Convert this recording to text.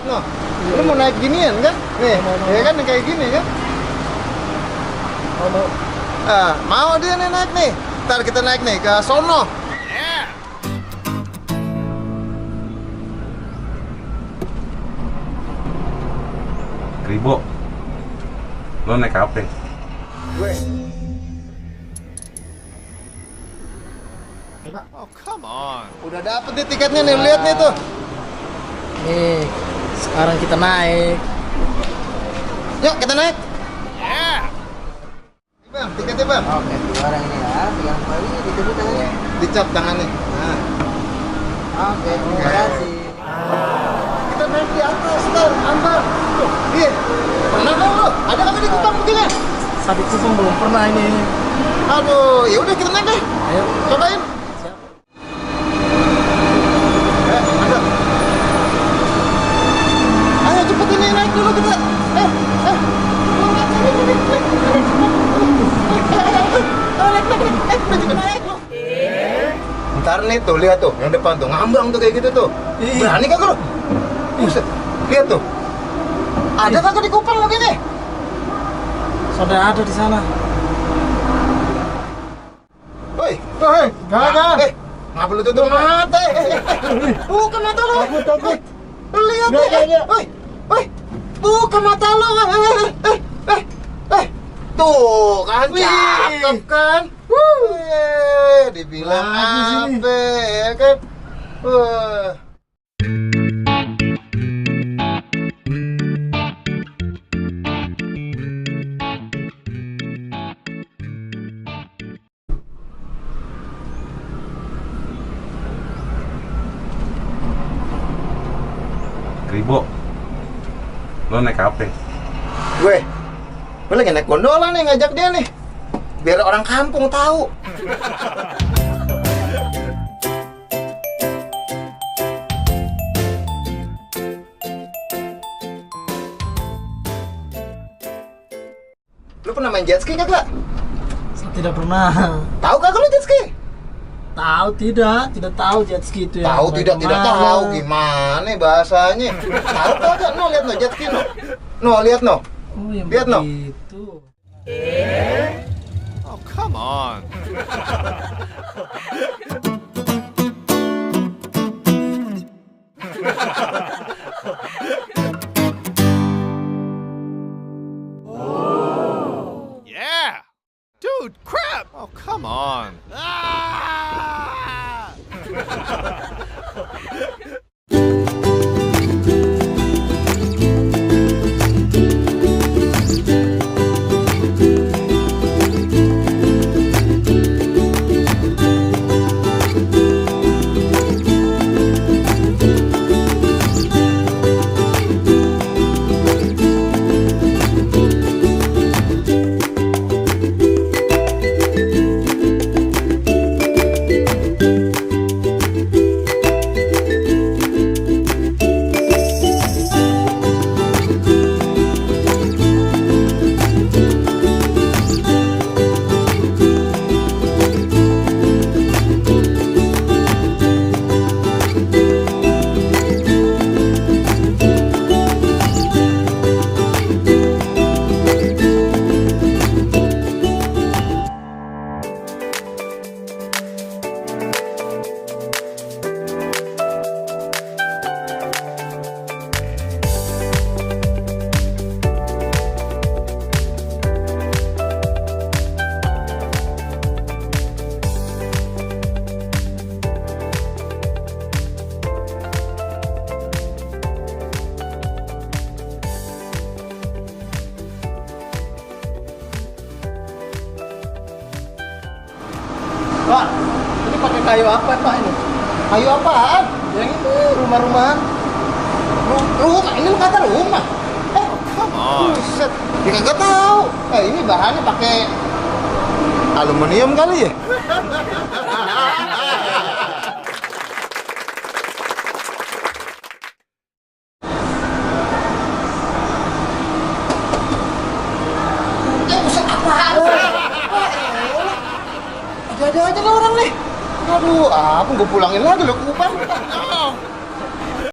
noh. Lu mau naik ginian kan? Nih, ya kan kayak gini kan? Mau. Ah, mau dia nih naik nih. Ntar kita naik nih ke sono. Kribo, lo naik apa? Gue. Oh, come on. Udah dapet nih tiketnya nih, lihat nih tuh. Nih, sekarang kita naik. Yuk kita naik. Yeah. Bang, tiketnya bang. Oke, orang ini ya. Yang kali ditutup tangannya. Dicap tangannya. Nah. Oke, terima kasih. Kita naik di atas, ntar ambar. Tuh, iya. Pernah kan lo? Ada kagak di Kupang begini? Sapi Kupang belum pernah ini. Aduh, ya udah kita naik deh. Ayo, Cobain. siap. Masuk. Ayo cepet ini naik dulu kita. Ntar nih tuh, lihat tuh, yang depan tuh, ngambang tuh kayak gitu tuh. Berani kagak lu? Buset, lihat tuh. Ada kagak di Kupang begini? Sudah ada di sana. Woi, Gak. ngapa lu tutup mata? Buka mata lu. Takut. Lihat Nggak, deh. nggak. Woi, buka mata lu. Tuh kan cakep kan? Dibilang Bagus ini. apa ya kan? Wah. Kribo, lo naik apa? Gue lagi naik gondola nih, ngajak dia nih. Biar orang kampung tahu. Lu pernah main jet ski kagak? Saya tidak pernah. Tahu kagak lu jet ski? Tahu tidak tahu jet ski itu ya. Tahu tidak tahu gimana bahasanya. Tahu kagak? No, lihat no jet ski no. No, lihat no. Oh, yang Lihat, no. begitu. Oh, come on. Yeah. Dude, crap. Oh, come on. Ah! Pak, ini pakai kayu apa Pak ini? Kayu apaan? Yang ini rumah-rumahan. Rumah, ini lu kata rumah. Come on. Buset, ya kagak tahu. Ini bahannya pakai aluminium kali ya? Buset, apaan? Ada aja lah orang nih. Aduh, apa gue pulangin lagi lo ke Kupang?